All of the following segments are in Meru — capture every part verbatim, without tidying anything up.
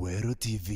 Weru T V.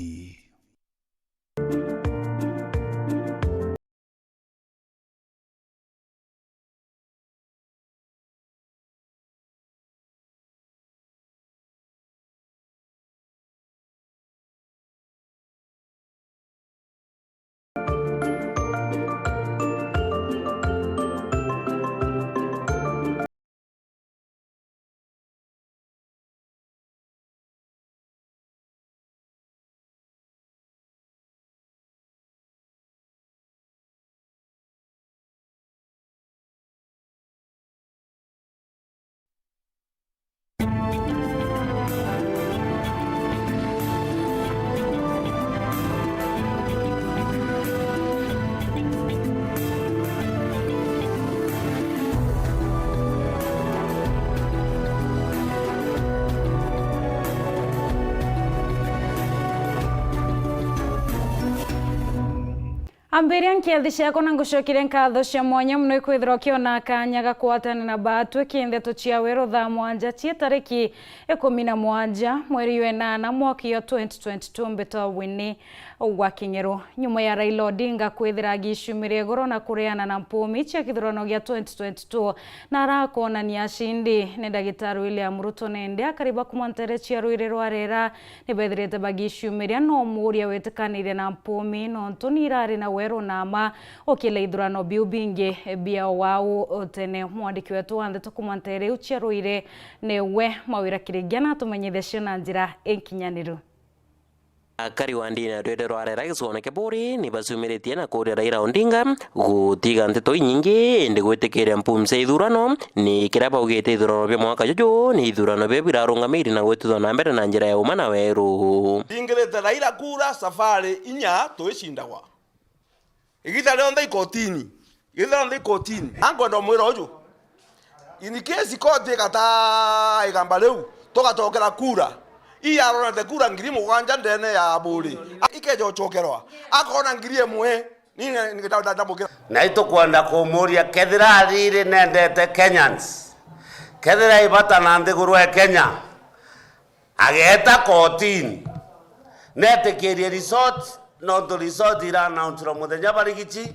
Ambiria nkiathi ciakwa na ngucokeria nkatho cia mwanya mono ikwithirwa ukiona kanya ga kwatana na baatwi ki ndeto cia weru thaa mwanja cia tariki ikumi na mwanja mweri jwa enana mwaka jwa twenty twenty-two. Mbitwa Winnie wa King'eru. Nyuma ya Raila Odinga kwithira agiciumiria igoro na kureana na mpumi cia kithurano gia twenty twenty-two na arakonania acindi, ni Ndagitari William Ruto nende akari ba kuma ntere cia rwiri rwa Rera ni bethirite bagiciumiria na umuuria witikanirie na mpumi nontu ni irari na weru na mma ukila ithurano biu bingi bia wau tene. Mwandiki wetu wa ndeto kuma ntere iu cia rwiri niwe Mawira Kirigia na atumenyithia cio na njira inkinyaniru. Akari wa ndini ya rwiri rwa Rera gicigoone kia Buuri ni baciumiritie na kuuria Raila Odinga gutiga nteto inyingi indi gwitikiria mpumi cia ithurano, ni kiria baugite ithurano bia mwaka juju ni ithurano biria birarungamiiri na gwitithwa na mbere na njira ya uma na weru. Ndingirite Raila kura safari inya tuicindagwa. Igiita rionthe ikotini. Igiita rionthe ikotini. Na nkwenda umwira uju. In case koti igata igamba riu, tugacokera kura. Ii aronete kura ngiri mugwanja ndene ya Buuri. Ikeja ucokerwa. Akona ngiri imwe. Ni, ni, ni, nda-, nda-, ndamukira. Na itukwenda kumuria kethira ariri nendete Kenyans. Kethira ibata na nthiguru e Kenya. Ageeta kotini, netikirie result, nontu result ira announcerwa muthenya barigici,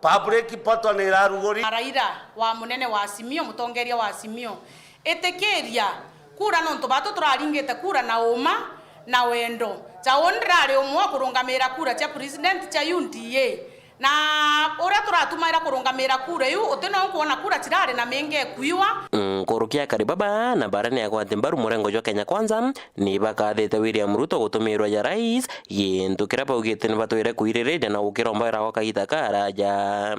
public portal ni iraruguri. Raila wa munene wa Azimio, mutongeria wa Azimio, itikiria kura, nontu batu turaringite kura na uma na wendo. Ja uu ndirari umwe wa kurungamira kura cia president cia U D A. Na uria turatumaira kurungamira kura iu, uti no nkwona kura cirari na mingi ekuiwa. Nkuruki ya akari baba na baria ni agwati mbaru murengo jwa Kenya Kwanza, ni bakathite William Ruto gutumirwa ja rais, gintu kiria baugite ni batwire kwiririria na gukirombaira gwa kagiita karaja.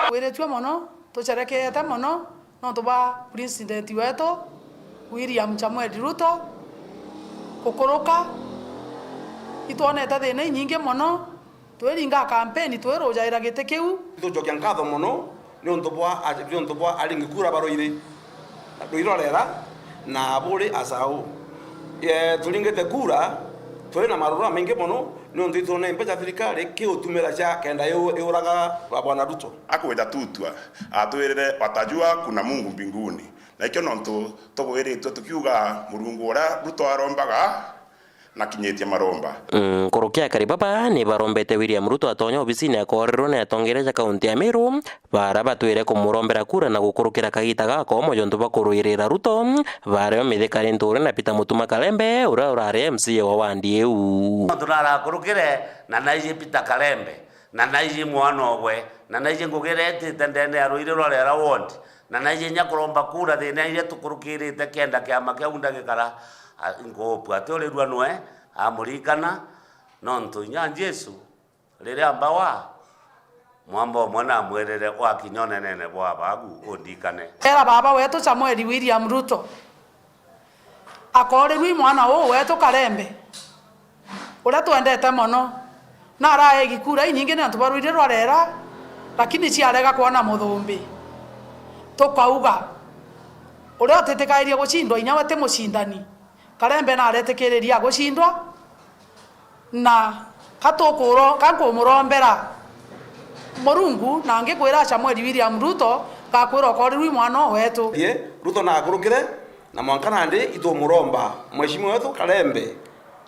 Twiritue mono, tucerekeete mono, nontu bwa president wetu William Samuel Ruto gukuruka. Itwonete thina inyingi mono, twiringa kampeni twirujaira giti kiu. Tucokia nkatho mono niuntu bwa, niuntu bwa aringi kura ba Ruiri, Ruiri rwa Rera na Buuri Asau. Eh, turingite kura, turi na maruru jamaingi mono niuntu itwone mbeca thirikari kiutumira cia kenda iu-, iuraga Bwana Ruto. Akwenda tutua, atwirire, "Watajua kuna Mungu mbinguni." Na ikio nontu tugwiritue tukiuga, Murungu uria Ruto arombaga, nakinyitie maromba. Mm, nkuruki ya akari baba ni barombete William Ruto atonya obisini ya koorerwa ni atongeria ja kaunti ya Meru, baria batwire kumurombera kura na gukurukira kagiita gakomo jontu bwa kurwirira Ruto, bario Mithika Linturi na Peter Mutuma Kalembe, uria urari M C A wa wandi iu. Turarakurukire na naiji Peter Kalembe. Na naiji mwana ogwe, na naiji ngugi iria itite ndene ya Ruiri rwa Rera ward, na naiji inya kuromba kura thina iria tukurukirite kenda kiama kiu ndagikara, a, nkuhopu ati urirua nwe amuririkana, nontu inya Jesu riria mbawa, mwamba umwe namwirire, "Wakinya unenene bwa Abagu, undikane." Era baba wetu Samuel William Ruto, akoorirua i mwana uu wetu Karembe, uria twendete mono. Na araegi kura inyingi ni antu ba Ruiri rwa Rera, lakini ciarega kwona Muthumbi. Tukauga, uria utitikairie gucindwa, inya we ti mucindani. Karembe naretikiriria agucindwa, na ka tukuro-, ka nkumurombera Murungu, na ngikwira Samuel William Ruto, ngakwira ukoorirua i mwana uu wetu. Ye, Ruto naakurukire, Na mwanka nandi itumuromba Mheshimiwa wetu Karembe,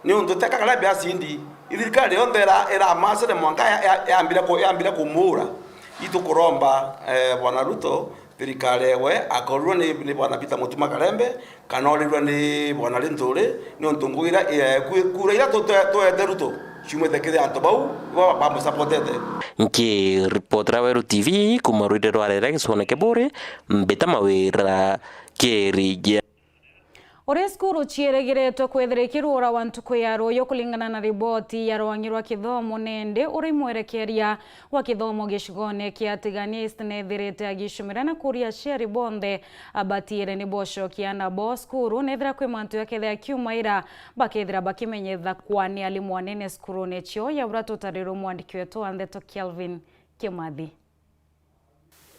niuntu teka Karembe acindi, ithirikari yonthe ira-, iramacire mwanka ya-, ya-, yambire ku-, yambire kumuura. Itukuromba, eh, Bwana Ruto, thirikari ewe akorirwe ni, ni Bwana Peter Mutuma Karembe, kana orirwe ni Bwana Linturi, niuntu ngugi ira, eh, ku-, kura ira tute-, twete Ruto, ciumite kiri antu bau, ibo bamusapotete. Nkiripotera Weru T V kuma rwire rwa Rere gicone Kiburi, Mbita Mawira, Kirigia. Uria cukuru ciirigiritwe kwithirikirwa ura wa ntuku ya ruuyu kuringana na riboti ya rwang'i rwa kithomo, nindi uria imwerekeria wa kithomo gicigone kia Tigania East neethirite agicumira na kuuria aciari bonthe abatiire ni bocokia aana bao cukuru, neethira kwi mantu jakethira kiumaira, bakethira bakimenyetha kwa ni alimu anene cukurune cio ya uria tutarirwe mwandiki wetu wa ndeto Kelvin Kimathi.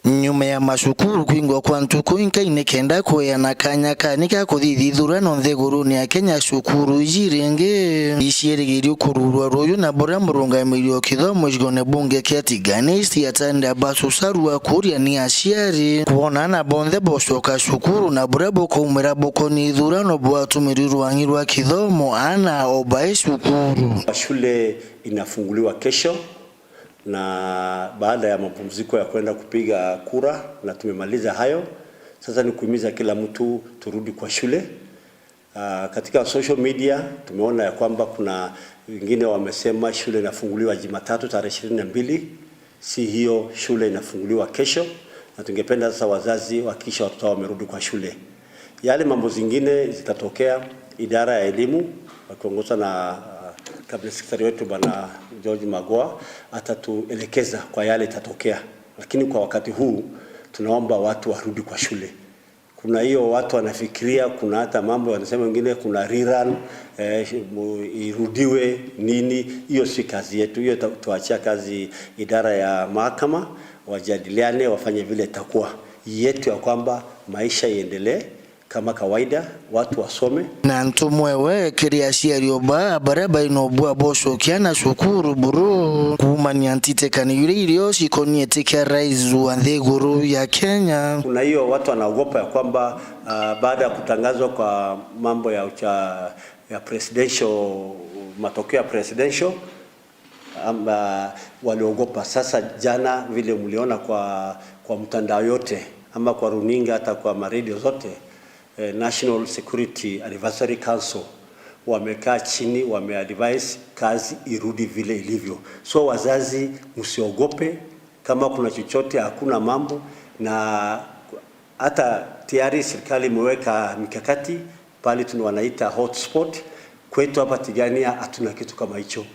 Nyuma ya macukuru kwingwa kwa ntuku inkai nikenda kweana kanya kani ga kuthithia ithurano nthigurune ya Kenya, cukuru iji ringi iciirigirio kururwa ruuyu na buria murungamiri wa kithomo gicigone bunge kia Tigania East Atande Abbas Usaru akuuria ni aciari kwona aana bonthe bocoka cukuru na buria bukaumira bukonie ithurano bwatumirwe rwang'i rwa kithomo aana o bae cukuru. Shule inafunguliwa kesho. Na baada ya mapumziko ya kwenda kupiga kura, na tumemaliza hayo, sasa ni kuhimiza kila mtu turudi kwa shule. Ah, katika social media tumeona ya kwamba kuna wengine wamesema shule inafunguliwa Jumatatu tarehe ishirini na mbili. Si hiyo, shule inafunguliwa kesho, na tungependa sasa wazazi wahakikishe watoto wao wamerudi kwa shule. Yale mambo zingine zitatokea, idara ya elimu wakiongozwa na, ah, cabinet secretary wetu Bwana George Magoha atatuelekeza kwa yale itatokea, lakini kwa wakati huu tunaomba watu warudi kwa shule. Kuna hiyo watu wanafikiria, kuna hata mambo wanasema wengine kuna rerun, eh, mu-, irudiwe nini, hiyo si kazi yetu, hiyo ta-, tuachia kazi idara ya mahakama wajadiliane, wafanye vile itakuwa. Yetu ya kwamba maisha iendelee kama kawaida, watu wasome. Na ntumwa ewe kiri aciari o baa baria baina ubua bocokia aana cukuru buru kuumania ntitikani iria irio cikonie iti kia rais wa nthiguru ya Kenya. Kuna hiyo watu wanaogopa ya kwamba, ah, baada ya kutangazwa kwa mambo ya ucha-, ya presidential, matokeo ya presidential, ama waliogopa. Sasa jana vile mliona kwa, kwa mtandao yote ama kwa runinga hata kwa maredio zote, eh, National Security Advisory Council wamekaa chini, wameadvise kazi irudi vile ilivyo. So wazazi, msiogope, kama kuna chochote, hakuna mambo, na hata tayari serikali imeweka mikakati pale tuna wanaita hotspot. Kwetu hapa Tigania hatuna kitu kama hicho.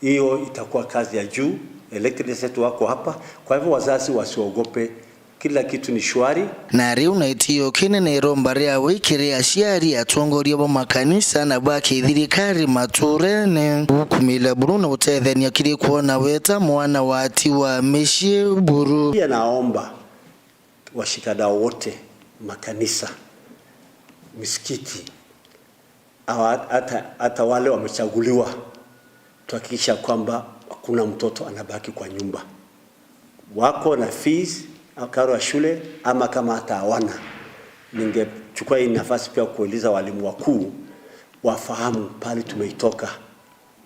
Hiyo itakuwa kazi ya juu, elected legislators wako hapa. Kwa hivyo wazazi wasiogope, kila kitu ni shwari. Na riu na itio kinene iromba ria wikiri aciari, atongoria ba makanisa na ba kithirikari maturene gukumila buru na gutethania kiri kuona weta mwana wati wa micii buru. Pia naomba washikadau wote, makanisa, misikiti, awa-, hata, hata wale wamechaguliwa, tuhakikisha kwamba hakuna mtoto anabaki kwa nyumba. Wako na fees, karo ya shule, ama kama hata hawana, ningechukua hii nafasi pia kuuliza walimu wakuu wafahamu pale tumeitoka,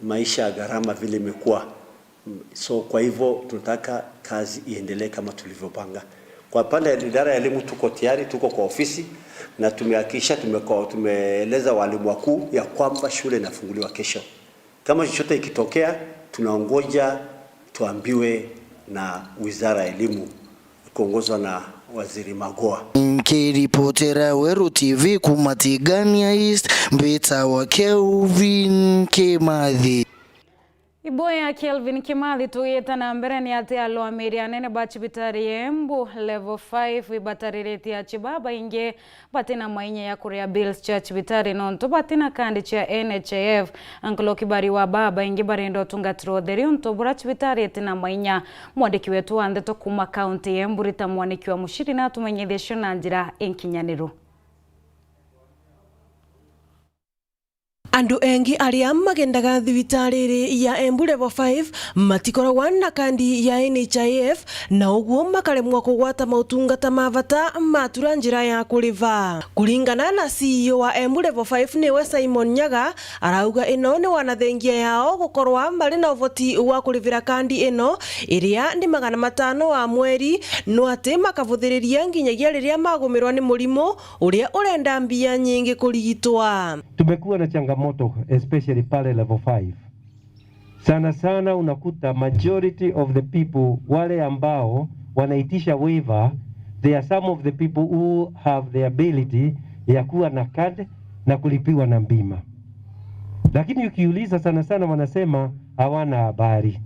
maisha ya gharama vile imekuwa. So, kwa hivyo tunataka kazi iendelee kama tulivyopanga. Kwa pande ya idara ya elimu tuko tayari, tuko kwa ofisi na tumehakikisha tumeko-, tumeeleza walimu wakuu ya kwamba shule inafunguliwa kesho. Kama chochote ikitokea, tunaongoja tuambiwe na Wizara ya Elimu ikiongozwa na Waziri Magoha. Nkiripotera Weru T V kuma Tigania East, mbitawa Kelvin Kimathi. Iboya Kelvin Kimathi, tugite na mbere, ni ati arwamiri anene ba cibitari ya Embu Level five ibatariritie aci babaingi batina mainya ya kuria bills cia cibitari nontu batina kandi cia N H I F. Ankuloki bari wa babaingi barenda utungatirwa utheri untu bura cibitari itina mainya. Mwandiki wetu wa ndeto kuma kaunti ya Embu, Rita Mwaniki wa Muciri, natumenyithie cio na njira inkinyaniru. Andu engi aria magendaga thibitari iri ya Embu Level five matikoragwa na kandi ya N H I F, na uguo makaremwa kugwata mautungata ma bata matura njira ya kuriva. Kuringana na C E O wa Embu Level five niwe Simon Nyaga, arauga ino ni wanathengia yao gukorwa mari na uvoti wa kurivira kandi ino iria ni magana matano wa mweri, no ati makavuthiriria nginyagia riria magumirwa ni murimu uria urenda mbia nyingi kurigitwa. Tumekuwa na changamoto, especially pale level five. Sana sana unakuta majority of the people wale ambao wanaitisha waiver, they are some of the people who have the ability ya kuwa na card na kulipiwa na bima. Lakini ukiuliza, sana sana wanasema hawana habari.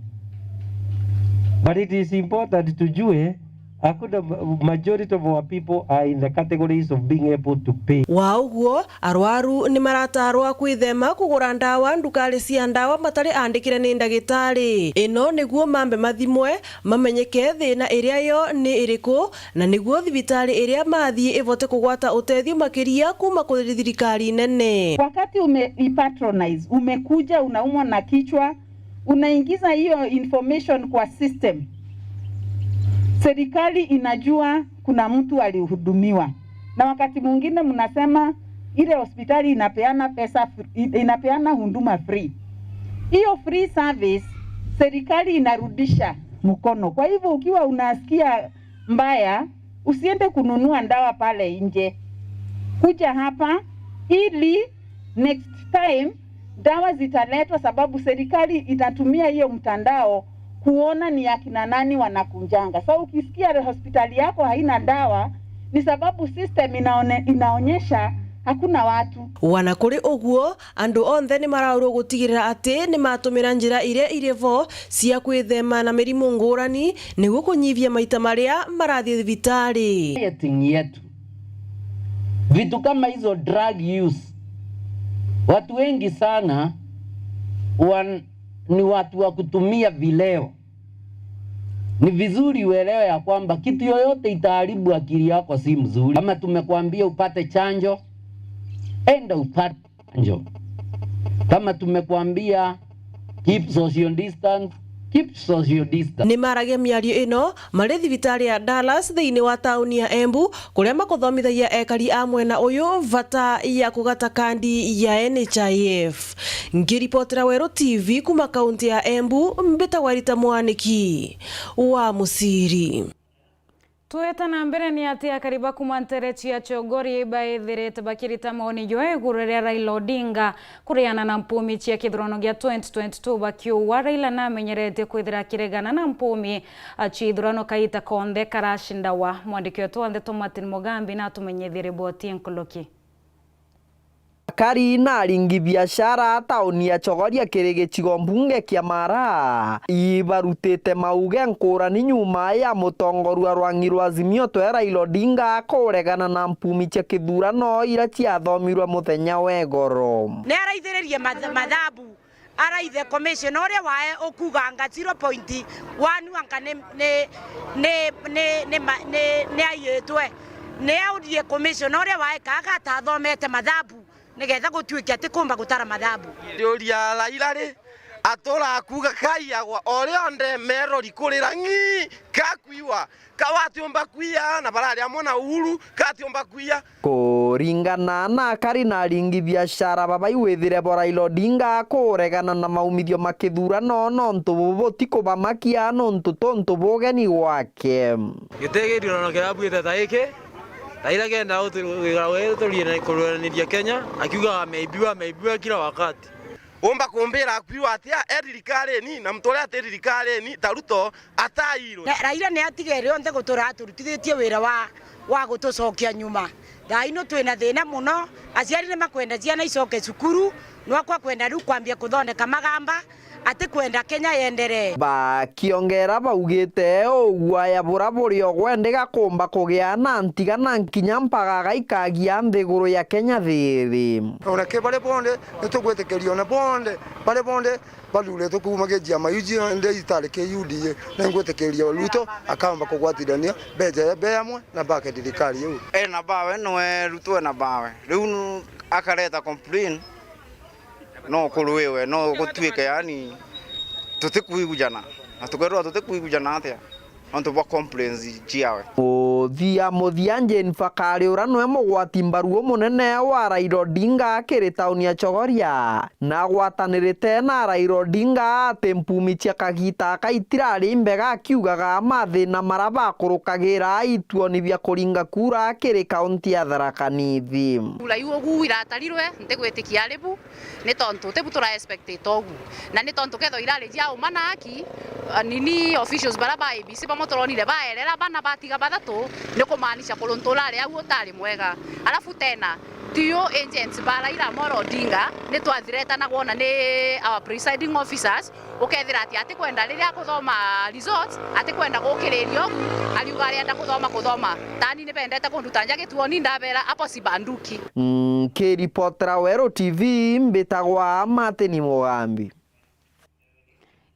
But it is important tujue, hakuna, majority of our people are in the categories of being able to pay. Wa uguo, arwaru ni maratarwa kwithema kugura ndawa ndukari cia ndawa matari andikire ni ndagitari. Ino niguo mambe mathimwe, mamenyeke thina iria yo ni iriku, na niguo thibitari iria mathii ivote kugwata utethio makiria kuma kuri thirikari nene. Wakati ume-, ipatronize, umekuja unaumwa na kichwa, unaingiza hiyo information kwa system. Serikali inajua kuna mtu alihudumiwa. Na wakati mwingine mnasema ile hospitali inapeana pesa fr-, inapeana huduma free. Hiyo free service, serikali inarudisha mkono. Kwa hivyo ukiwa unasikia mbaya, usiende kununua ndawa pale nje. Kuja hapa ili next time dawa zitaletwa, sababu serikali itatumia hiyo mtandao kuona ni akina nani wanakunjanga. So ukisikia hospitali yako haina dawa, ni sababu system inaone-, inaonyesha hakuna watu. Wana kuri uguo, andu onthe ni maraurwo gutigirira ati ni matumira njira iria iri vo cia kwithema na mirimu ngurani niguo kunyivia maita maria marathii thibitari. Dieting yetu. Vitu kama hizo, drug use. Watu wengi sana wan-, ni watu wa kutumia vileo. Ni vizuri uelewe ya kwamba kitu yoyote itaharibu akili yako si mzuri. Kama tumekuambia upate chanjo, enda upate chanjo. Kama tumekuambia keep social distance, keep social distance. Ni maragia miario ino mari thibitari ya Dallas thiini wa tauni ya Embu, kuria makuthomithagia ekari a mwena uyu vata ya kugata kandi ya N H I F. Ngiripotera Weru T V kuma kaunti ya Embu, mbitagwa Rita Mwaniki wa Musiri. Tweta na mbere, ni ati akari ba kuma ntere cia Chogoria ibaithirite bakirita maoni jo iguru ria Raila Odinga kuriana na mpumi cia kithurano gia twenty twenty-two, bakiuga Raila namenyeretie kwithira akiregana na mpumi cia ithurano kaita konthe karacindawa. Mwandiki wetu wa ndeto Martin Mugambi natumenyithie riboti nkuluki. Akari na aringi biashara tauni ya Chogoria kiri gicigo mbunge kia Mara ibarutite mauge nkurani nyuma ya mutongorua rwang'i rwa Azimio twe Raila Odinga kuregana na mpumi cia kithurano ira ciathomirwe muthenya wa igoro. Ni araithiririe math-, mathabu. Araithe commissioner uria wae ukuganga zero point one anga ni, ni, ni, ni, ni ma-, ni, ni aiitwe. Ni aurie commissioner uria wae kaga atathomete mathabu nigetha gutuike ati kumba gutara mathabu. Ndiuria Raila ri, atura akuga kaiagwa o rionthe merori kurira ng'ii, kakwiwa. Ka watiumba kwia, na barari amwe na Uhuru, katiumba kwia. Kuringana na akari na aringi biashara babai withire bo Raila Odinga kuregana na maumithio ma kithurano nontu bubu butikubamakia nontu tuntu bugeni gwake. Giti githurano kirabuite ta giki, Raila kenda gutu-, guturire na kurwiraniria Kenya, akiuga ameibiwa, ameibiwa kila wakati. Umba kumbira akuiwa atia e thirikarini, na muntu uria ati thirikarini ta Ruto atairwe. Na Raila ni atigere onthe gutura aturutithitie wira wa, wa gutucokia nyuma. Thaa ino twina thina muno, aciari ni makwenda ciana icoke cukuru, nwakwa kwenda riu kwambia kuthondeka magamba, atikwenda Kenya yenderee. Bakiongera baugite ugwaya bura buri o gwendiga kumba kugia na ntiga na nkinya mpagaga ikagia nthiguru ya Kenya thiri. Ona ki bari bonde, nitugwitikiria ona bonde, bari bonde bathuritwe kuuma ki ciama iu cionthe itari ki U D A, na ingwitikiria Ruto akamba kugwatirania mbeca ya be amwe na bake thirikari iu. Ena bawe, nwe Ruto ena bawe. Riu nu-, akareta complain, No kuruiwe, no gutuike, yani, tutikwigujana. Na tukerwa tutikwigujana atia? Nontu bwa complaints ciawe. Muthia muthia, Jane Fakari, uria nwe mugwati mbaru umunene wa Raila Odinga kiri tauni ya Chogoria, na agwatanirite na Raila Odinga ati mpumi cia kagita aka itirari imbega, akiugaga mathina maria bakurukagira ituoni bia kuringa kura kiri kaunti ya Tharaka Nithi. Kura iu ugu iratarirwe, ntigwitikia ari bu, ni tontu ti bu tura expectate ugu. Na ni tontu kethirwa irari cia uma na aki, a, nini officials bara ba A B C bamwe turonire baerera bana batiga bathatu, ni kumaanisha kuruntu urari au utari mwega. Alafu tena, tiyo agents ba Raila Amolo Odinga, ni twathireta na gwona ni our presiding officers, ukethira ati atikwenda riria akuthoma results, atikwenda gukiririo, ariuga arienda kuthoma, kuthoma. Tani ni bendete kunduta nja gituoni, ndabera, hapo si banduki. Nkiripotera Weru T V, mbitagwa Martin Mugambi.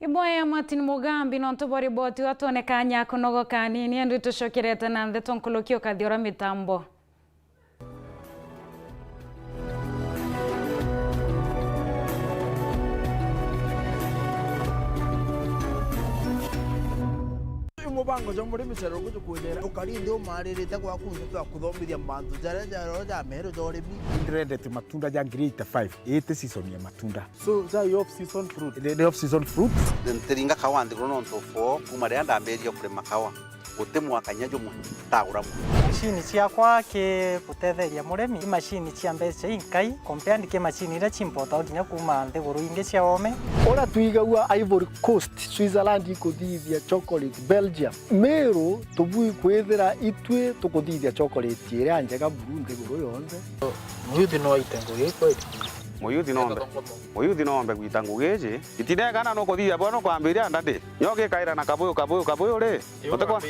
Iboya Martin Mugambi, nontu bwa riboti iu, atwone kanya kunogoka anini, indi tucokerete na ntheto nkuluki ukathiura mitambo. Uyu mubango jwa murimi cerero guju kwithira ukari nthi umaririte gwaku nthi twa kuthomithia mantu jaria ja roho ja meru ja urimi. Ndrendete matunda ja grade five, iti season ya matunda. So, ja off season fruit. Ni, ni off season fruit. Ntiringa kawa nthiguru nontu for kuma riria ndambirie kurima kawa. Guti mwaka kinya jumwe ntagura mwe. Macini ciakwa ki gutetheria murimi, i macini cia mbeca inkai, compared ki macini iria ciimpotagwa kinya kuuma nthiguru ingi cia oome. Uria twigagua Ivory Coast, Switzerland ikuthithia chocolate, Belgium, Meru tubui kwithira itwi tukuthithia chocolate iria njega buru nthiguru yonthe. Muyuthi no aite ngugi kweli? Muyuthi nombe, muyuthi nombe gwita ngugi iji. Itinegana nukuthithia bwa nukwambiria ndadi. Nyo gikaira na kabuyu, kabuyu, kabuyu ri? Utikwa?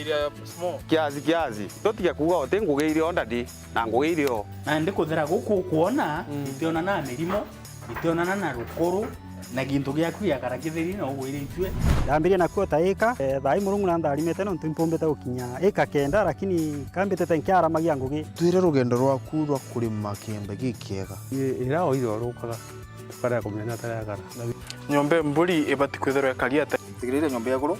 Kiasi, kiasi. Tutige kuuga uti ngugi iri o ndadi, na ngugi iri o. Na ndi kuthera guku ukwona, mm, itionana na mirimo, itionana na rukuru, na gintu giaku giakara kitheri na ugwiritue. Ndambirie na kuota ika, eh, thaa ii Murungu na ntharimite nontu impumbite gukinya ika kenda, lakini kambitite nkiaramagia ngugi. Twire rugendo rwaku rwa kurima kiembe gikiega. Ii, ira oire orukaga, tukarega kumenya taregana. Nyomba mburi ibati kwithirwa ikari ata? Tigirire nyomba iguru.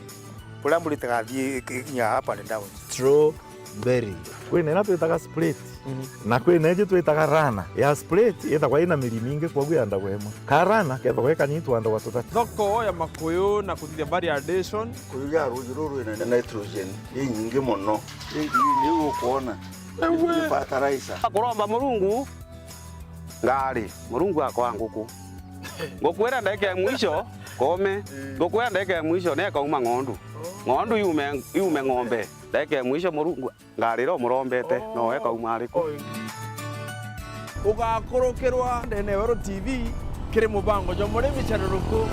Uria mburi itigathii ikinya up and down. Strawberry. Kwina iria twitaga split. Mhm. Na kwina iji twitaga rana. Ya split ithagwa ina miri mingi, kwoguo yandagwa imwe. Ka rana kethagwa ikanini, twandagwa tuthatu. Thoko ya makuyu na kuthithia value addition. Kuyu ya ruuji ruru rwina nitrogen inyingi mono. Ii, ii, niu ukwona. Ewe. Ni fertilizer. Kuromba Murungu ngari, Murungu akoa nguku. Ngukwira ndagika ya mwisho, kome. Ngukwira ndagika ya mwisho, nekauma ng'ondu. Ng'ondu yume, yume ng'ombe. Ndagika ya mwisho, Murungu, ngari iria umurombete, no ekauma ariku? Ugakurukirwa ndene ya Weru T V, kiri mubango jwa murimi cereruku.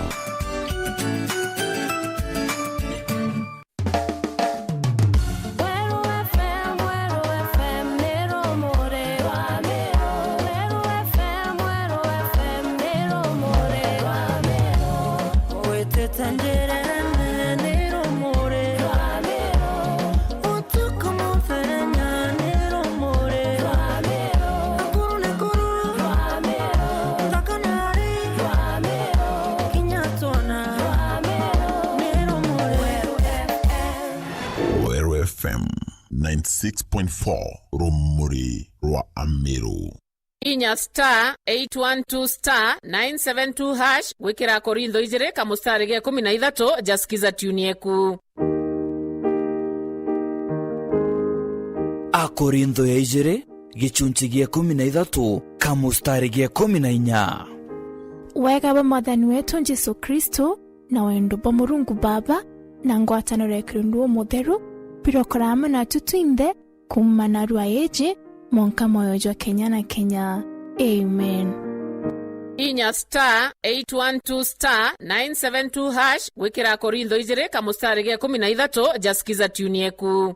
Weru F M, Weru F M, ni rumuri rwa Meru. Weru F M, Weru F M, ni rumuri rwa Meru. Witite njirene, ni rumuri rwa Meru. Utuku muthenya, ni rumuri rwa Meru. Nakuru ni kuru rwa Meru. Thaka ni ari rwa Meru. Kinya twona rwa Meru. Ni rumuri rwa Meru. Weru F M ninety six point four, rumuri rwa Ameru. Inya star eight one two star nine seven two hash gwikira Akorintho ijiri kamustari ga ikumi na ithatu ja Skiza tune yeku. Akorintho ya ijiri, gichunchi gia ikumi na ithatu, kamustari ga ikumi na inya. Wega bwa Mwathani wetu Jesu Kristo, na wendo bwa Murungu Baba, na ngwataniro ya Kirundu Umutheru, birokora amwe natu twinthe, kuuma narua iji, mwanka mwoyo jwa kenya na kenya. Amen. Inya star eight one two star nine seven two hash gwikira Akorintho ijiri kamustari ga ikumi na ithatu ja Skiza tune yeku.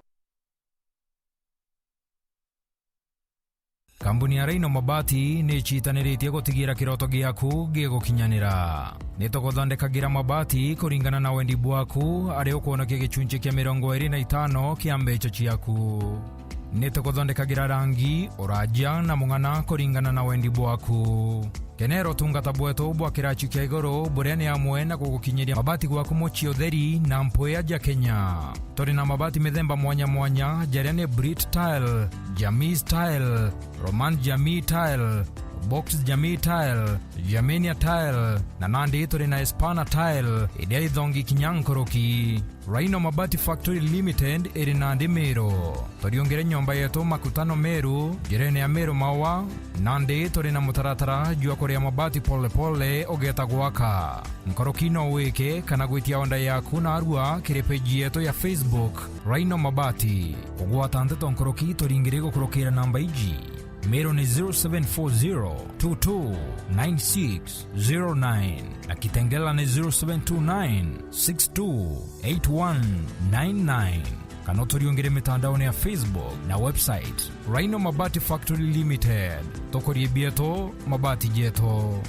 Kambuni ya Rhino Mabati ni icitaniritie gutigira kiroto giaku gigukinyanira. Ni tuguthondekagira mabati kuringana na wendi bwaku, ari ukwonokia gichunchi kia mirongo iri na itano kia mbecha ciaku. Ni tuguthondekagira rangi, uraja na mung'ana kuringana na wendi bwaku. Kenera utungata bwetu bwa kirachu kia iguru, buria ni amwe na gugukinyiria mabati gwaku mucii utheri na mpwia ja Kenya. Turi na mabati mithemba mwanya mwanya, jaria ni Brit Tile, Jamii Tile, Roman Jamii Tile, Box Jamii Tile, Germania Tile, na nandi turi na Espana Tile, iria ithongi kinya nkuruki. Rhino Mabati Factory Limited iri nandi Meru. Turiungire nyomba yetu Makutano Meru, njirene ya Meru Maua, nandi turi na mutaratara jwa kuria mabati pole pole ugeeta gwaka. Nkuruki no wike kana gwitia onda yaku narua kiri page yetu ya Facebook, Rhino Mabati. Kugwata nteto nkuruki turingire gukurukira namba iji. Meru ni zero seven four zero two two nine six zero nine na Kitengela ni zero seven two nine six two eight one nine nine. Kana uturiungire mitandaone ya Facebook na website, Rhino Mabati Factory Limited. Tukurie bietu, mabati jetu.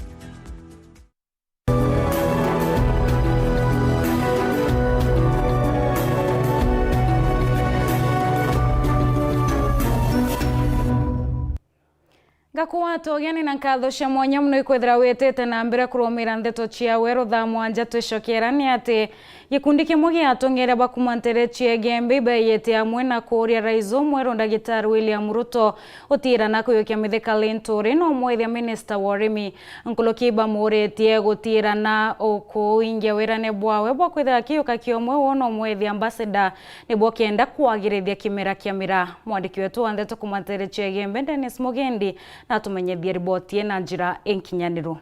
Ngakwata ugeni na nkatho cia mwanya mono ikwithira witite na mbere kurumira ndeto cia weru thaa mwanja. Twicokera ni ati gikundi kimwe gia atongeria ba kuma ntere cia Igembe ibaiyite amwe na kuuria rais umweru Ndagitari William Ruto utiirana kuyukia Mithika Linturi na umwithia minista wa urimi. Nkuruki bamuuritie gutiirana ukuingia wirane bwawe bwa kwithira kiuka kiomwe wona umwithia ambassador nibo kenda kwagirithia kimera kia miraa. Mwandiki wetu wa ndeto kuma ntere cia Igembe, Dennis Mugendi, na atumenyethie riboti ii na njira inkinyaniru.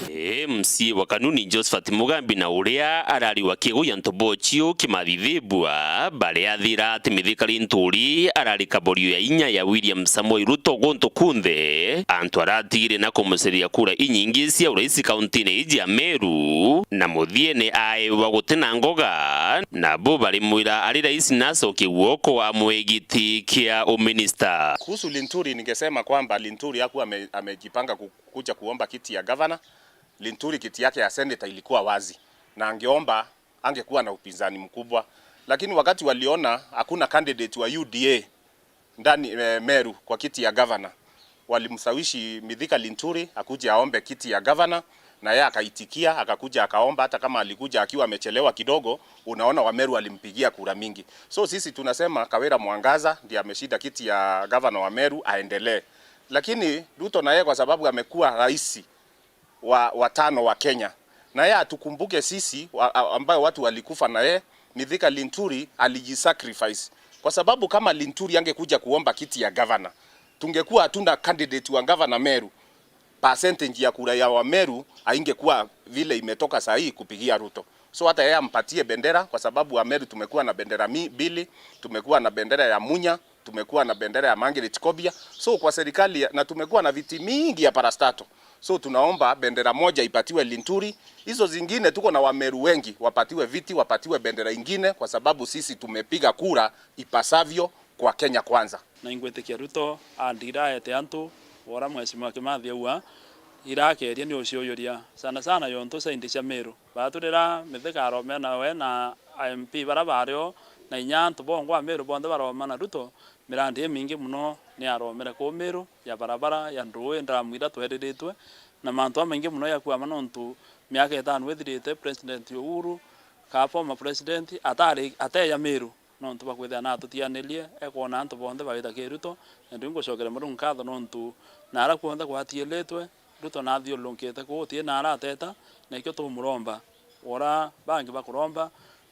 M C A wa Kanuni Josephat Mugambi na uria arari wa kiego ya Ntobochio Kimathithibua bariathira ati Mithika Linturi arari kaborio ya inya ya William Samoei Ruto guntu kunthe. Antu aratigire na kumuceria kura inyingi cia urais kauntine iji ya Meru, na muthiene aewa guti na ngoga, nabo barimwira ari rais nacokie guoko amwe giti kia uminista. Kuhusu Linturi, ningesema kwamba Linturi hakuwa ame-, amejipanga ku-, kuja kuomba kiti ya gavana. Linturi kiti yake ya seneta ilikuwa wazi, na angeomba, angekuwa na upinzani mkubwa. Lakini wakati waliona hakuna candidate wa U D A ndani, eh, Meru kwa kiti ya gavana, walimshawishi Mithika Linturi akuje aombe kiti ya gavana, na yeye akaitikia, akakuja akaomba, hata kama alikuja akiwa amechelewa kidogo, unaona Wameru walimpigia kura mingi. So sisi tunasema Kawira Mwangaza ndiye ameshinda kiti ya gavana wa Meru, aendelee. Lakini Ruto na yeye kwa sababu amekuwa rais wa, wa tano wa Kenya. Na yeye atukumbuke sisi, wa, a-, ambayo watu walikufa na yeye, Mithika Linturi alijisacrifice. Kwa sababu kama Linturi angekuja kuomba kiti ya gavana, tungekuwa hatuna candidate wa gavana Meru. Percentage ya kura ya Wameru haingekuwa vile imetoka saa hii kupigia Ruto. So hata yeye ampatie bendera, kwa sababu Wameru tumekuwa na bendera mi-, mbili, tumekuwa na bendera ya Munya, tumekuwa na bendera ya Margaret Kobia. So kwa serikali ya, na tumekuwa na viti mingi ya parastatal. So tunaomba bendera moja ipatiwe Linturi. Hizo zingine, tuko na Wameru wengi, wapatiwe viti, wapatiwe bendera ingine, kwa sababu sisi tumepiga kura ipasavyo kwa Kenya Kwanza. Na ingwitikia Ruto andira aete antu, wora Mheshimiwa Kimathi aua, irakeria ni uciuyuria, sana sana yontu side cia Meru. Baturira Mithika aromea nawe na M P bara bario, na inya antu bongwa a Meru bonthe baroma na Ruto. Mirandi imingi mono ni aromere kuu Meru, ya barabara, ya ndui, ndamu iria tweriritwe, na mantu jamaingi mono jakuama nontu miaka itano ithirite, President Uhuru, ka former president, atari, ateja Meru nontu bwa kwithira natutianirie, ekwona antu bonthe bagita ki Ruto, na ndi ngucokera Murungu nkatho nontu nara kwonthe gwatiiritwe, Ruto nathiururukite kuu, uti na arateta, na ikio tumuromba. Ora bangi bakuromba,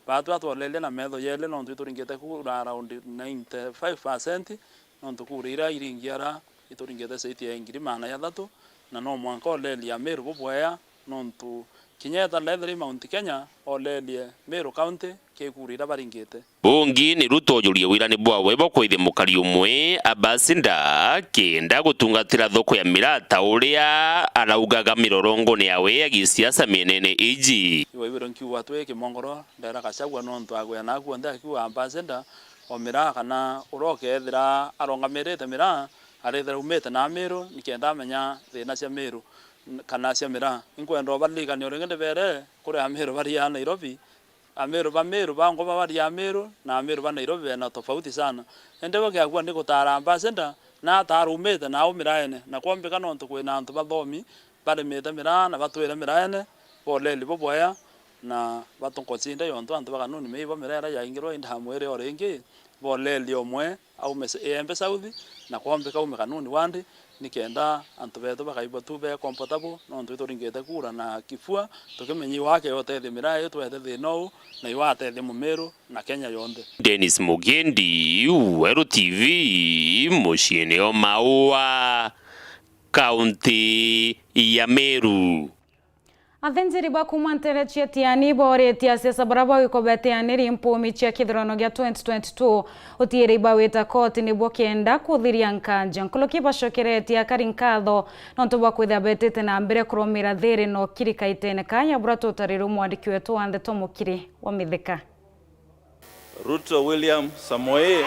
batwi atwolerie na metho yeli, nontu ituringite kura around ninety five percent, nontu kura iria iringi ara ituringite seiti ya ngiri maana jathatu, na no mwanka olerie Ameru bubwea, nontu kinya eta lethira i Mount Kenya, olerie Meru County ki kura iria baringite. Bungi ni Ruto ujurie wirani bwawe bwa kwithia mukari umwe, ambassador, kenda gutungatira thoko ya miraa ta uria araugaga mirorongone yawe ya gisiasa mienene iji. Iwe ibiro nkiuga twi kimongoro, ndera Gachagua nontu agwea na kuonthe akiuga ambassador o miraa kana uria ukethira arongamirite miraa, arethira umite na Meru, nikenda amenya thina cia Meru n-, kana cia miraa. Inkwenda ubaririkania uringi ndibere kuri Ameru baria Nairobi, Ameru ba Meru bangwa babaria Ameru na Ameru ba Nairobi bena tofauti sana. Indi bo kiakua ni gutara ambassador, na atarumite nau miraene, na kwombika nontu kwina antu bathomi barimite miraa na batwire miraene, boleli bubwea na batukocinde yontu antu ba kanuni meibo miraa iria yaingirwe indi amwire o ringi, boleli omwe aume s-, Iembe South, na kwombika aume Kanuni Ward, nikenda antu betu bakaigua tu be comfortable, nontu ituringite kura na kifua, tukimenya iwe akea utethia miraa iu twete thina uu, na iwe atethia Mumiru na Kenya yonthe. Dennis Mugendi, Weru T V, muciini o Maua, kaunti ya Meru. Athinjiri ba kuuma nteere cia Tiani booritie asiasa baria bagikobeteaniri mpumi cia kithurano gia twenty twenty-two utiiri ibawita koti nibuo kenda kuthiria nkanja. Nkuruki bacokeretie akari nkatho nontu bwa kwithira betite na mbere kurumira thiiri na ukiri kaitene kaya buria tutarirwe mwandiki wetu wa ndeto Mukiri wa Mithika. Ruto William Samoei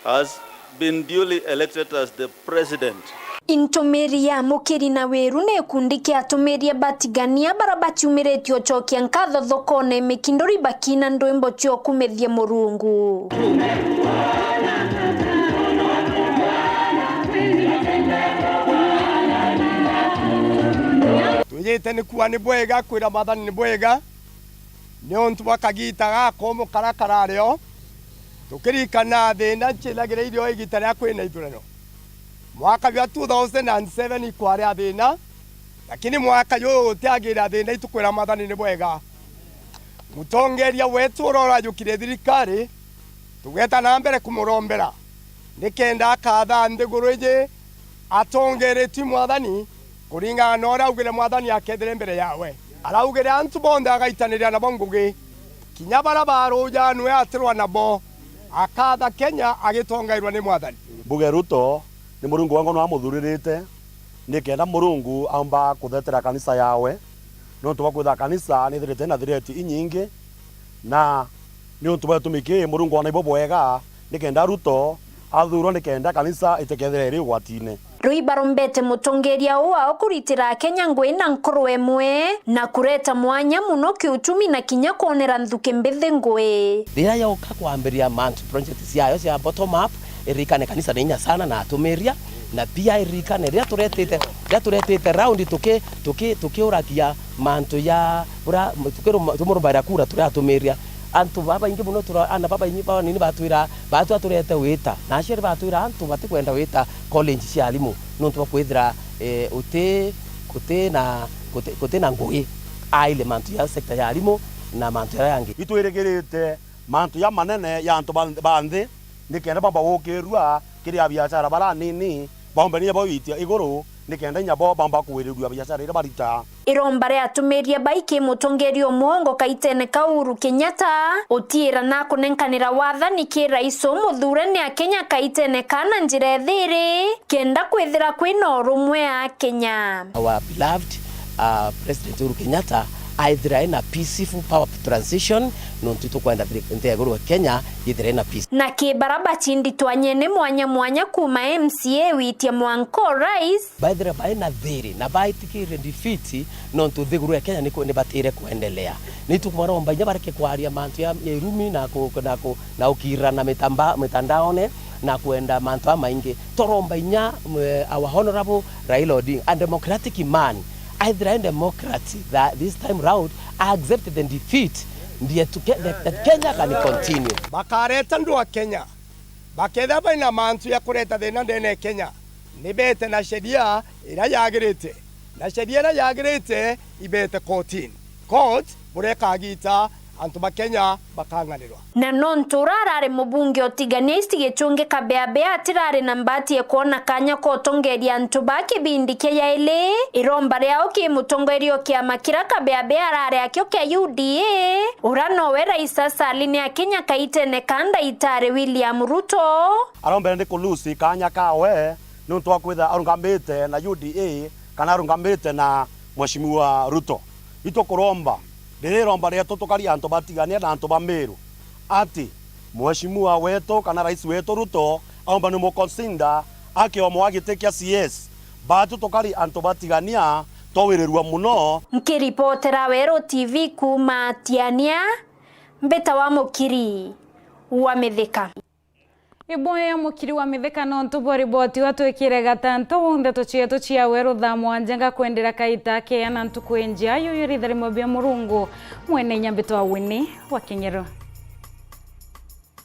has been duly elected as the president. Intumiri ya Mukiri na Wiru ni gikundi kia atumiria batigania baria baciumiritie ucokia nkatho thokone mikinduri bakina ndwimbo cia ukumithia Murungu. Twijite ni kuuga ni bwega, kwira Mwathani ni bwega, niuntu bwa kagiita gakomu karia karari o, tukiririkana thiina nciithagirire o igiita riria kwina ithurano. Mwaka jwa two thousand and seven ikwari a thiina, lakini mwaka juju gutiagire a thiina, itukwira Mwathani ni bwega. Mutongeria wetu uria urajukire thirikari, tugeta na mbere kumurombera nikenda akatha nthiguru iji atongeretue Mwathani kuringana na uria augire Mwathani akethire mbere yawe. Araugire antu bonthe agaitanirira nabo ngugi, kinya baria baruja nwe atirwa nabo, akatha Kenya agitongairwa ni Mwathani. Mbuge Ruto ni Murungu wa ngono amuthuririte nikenda Murungu aumba kuthetera kanisa yawe, niuntu bwa kwithira kanisa nithirite na threat inyingi, na niuntu bwa gitumi kii Murungu oona ibo bwega nikenda Ruto athurwa nikenda kanisa itikethire iri ugwatine. Rui barombete mutongeria uu wao kuritira Akenya ngui na nkoro imwe, na kureta mwanya muno kiuchumi na kinya kwonera nthuki mbithi ngui. Riria yauka kwambiria mantu project ciayo cia bottom up, iririkane kanisa ni inya sana na atumiria, na pia iririkane riria turetite, riria turetite round tuki-, tuki-, tukiuragia mantu ya bura, tukiru-, tumurumbaira kura turi atumiria. Antu babaingi muno tura-, ana babaingi banini batwira, batwa turete wita, na aciari batwira antu batikwenda wita college cia arimu, niuntu bwa kwithira, eh, uti, guti na, guti, guti na ngugi aile mantu ya sector ya arimu na mantu jaria jangi. Itwirigirite mantu jamanene ja antu ba, ba nthi, nikenda bamba gukirua kiri abiashara baria anini, baumbe ninya bo gwitia iguru, nikenda inya bo bamba kugwirirua biashara iria barita. Iromba ria atumiria bai ki mutongeria umwe ongo kaitene ka Uhuru Kenyatta, utiira na kunenkanira wathani ki rais umuthure ni Akenya kaitene ka na njira ithiri, kenda kwithira kwina urumwe a Akenya. Our beloved, uh, President Uhuru Kenyatta aithira ena peaceful power transition, nontu tukwenda thiri-, nthi ya iguru ya Kenya yithire ena peace. Na ki bara bacinditwanye ni mwanya mwanya kuuma M C A witia mwanka o rais. Baithire baina thiri na baitikirire defeat, nontu nthiguru ya Kenya ni ku-, ni batire kwendelea. Ni tukumaromba inya bareke kwaria mantu ya, ya irumi na ku-, na ku-, na ukirana mitamba-, mitandaone na kwenda mantu amaingi. Toromba inya, mwe, our honorable Raila Odinga, a democratic man, aithira e democrat, that this time round, I accept the defeat, ndiye tu-, ke-, that, that Kenya can continue. Bakareta ndu a Kenya, bakethira baina mantu ya kureta thina ndene ya Kenya, ni bete na sheria iria yagirite, na sheria iria yagirite ibete kotini. Court bureka agita antu ba Kenya bakang'anirwa. Na nontu uria arari mubunge o Tigania East Gichungi Kabeabea atirari na mbati ya kwona kanya ka utongeria antu ba kibindi kia yaili, iromba riao ki mutongeria o kiama kiria Kabeabea arari akio kia U D A, uria nowe rais Sassali ni Akenya kaitene ka Ndagitari William Ruto. Arombere ni kulusi kanya kawe niuntu wa kwithira arungamite na U D A kana arungamite na Mheshimiwa Ruto. Itukuromba, riri iromba rietu tukari antu ba Tigania na antu ba Meru, ati Mheshimiwa wetu kana rais wetu Ruto aumba ni muconsider akiomo wa giti kia C S. Batu tukari antu ba Tigania twawirirua muno. Nkiripotera Weru T V kuuma Tiania, mbita wa Mukiri wa Mithika. Iboya mukiri wa mitheka nontu bwa riboti wa twikire gatanto, ndeto cietu cia weru thaa mwanja ngakwendera kaita keana ntuku injia, yuyu ritharimo bia Murungu mwene inya mbitwa Winnie wa Kinyero.